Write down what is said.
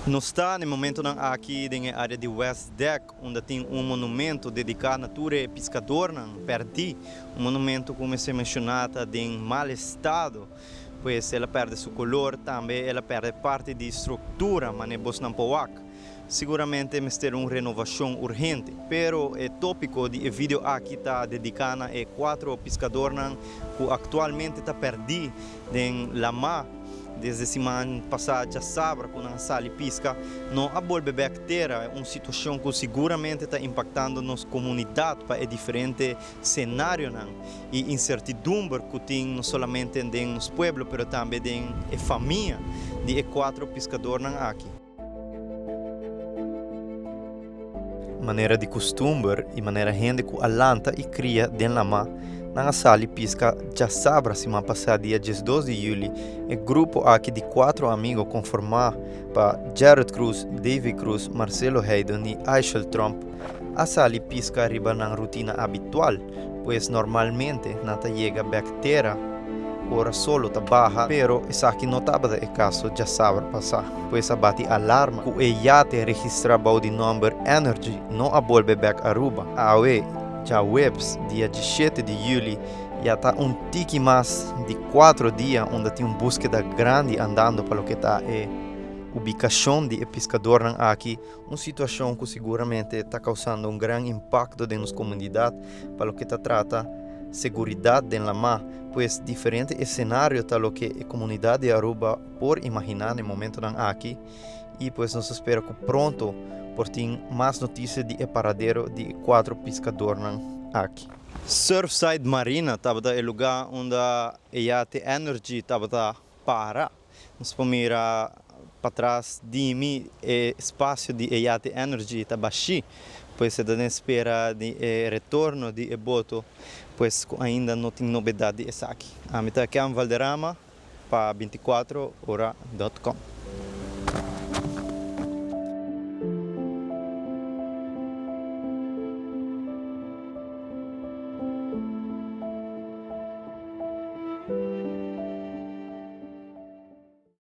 Nos ta na e momentonan aki den e area di West Deck unda tin un monumento dedica na tur e piscadornan perdi. Un monumento cu mester menciona ta den mal estado, pues el a perde su color, tambe el a perde parti di structura mane bosnan por wak. Siguramente mester un renovacion urgente. Pero e topico di e video aki ta dedica na e cuatro piscadornan cu actualmente ta perdi den lama. Desde siman pasá djasabra ku nan a sali piska, no a bolbe bèk tera, un situashon ku siguramente ta impaktando nos komunidat pa e diferente senarionan i insertidumber ku tin no solamente den nos pueblo pero tambe den e famia di e kuatro piskadornan aki. Manera di kustumber i manera hende ku a lanta i kria den lamá, nan a sali piska djasabra siman pasá dia 12 di yüli. E grupo aki di kuatro amigo konformá pa Gerrit Cruz, Davy Cruz, Marcelo Heiden i Aishel Tromp a sali piska riba nan rutina abitual. Pues normalmente nan ta yega bek tera ora solo ta baha, pero esaki no tabata e kaso djasabra pasá. Pues a bati alarma ku e yate registrá bou di nòmber Energy no a bolbe bek Aruba. Awe, djaweps, dia 17 di yüli, ya ta un tiki mas di kuatro dia unda tin un búskeda grandi andando pa loke ta e ubikashon di e piskadornan aki. Un situacion cu siguramente ta causando un gran impacto den nos comunidad pa loke ta trata seguridad den lamá, pues diferente escenario ta loke e comunidad di Aruba por imagina na e momentonan aki y pues nos ta spera cu pronto por tin mas noticia di e paradero di e cuatro piscadornan aki. Surfside Marina tabata e lugar unda e yate Energy tabata para. Nos por mira patras di mi e spasio di e yate Energy ta bashí, pues e ta den spera di e retorno di e boto, pues ku ainda no tin nobedat di esaki. Ami ta Ken Valderrama pa 24 ora dot com.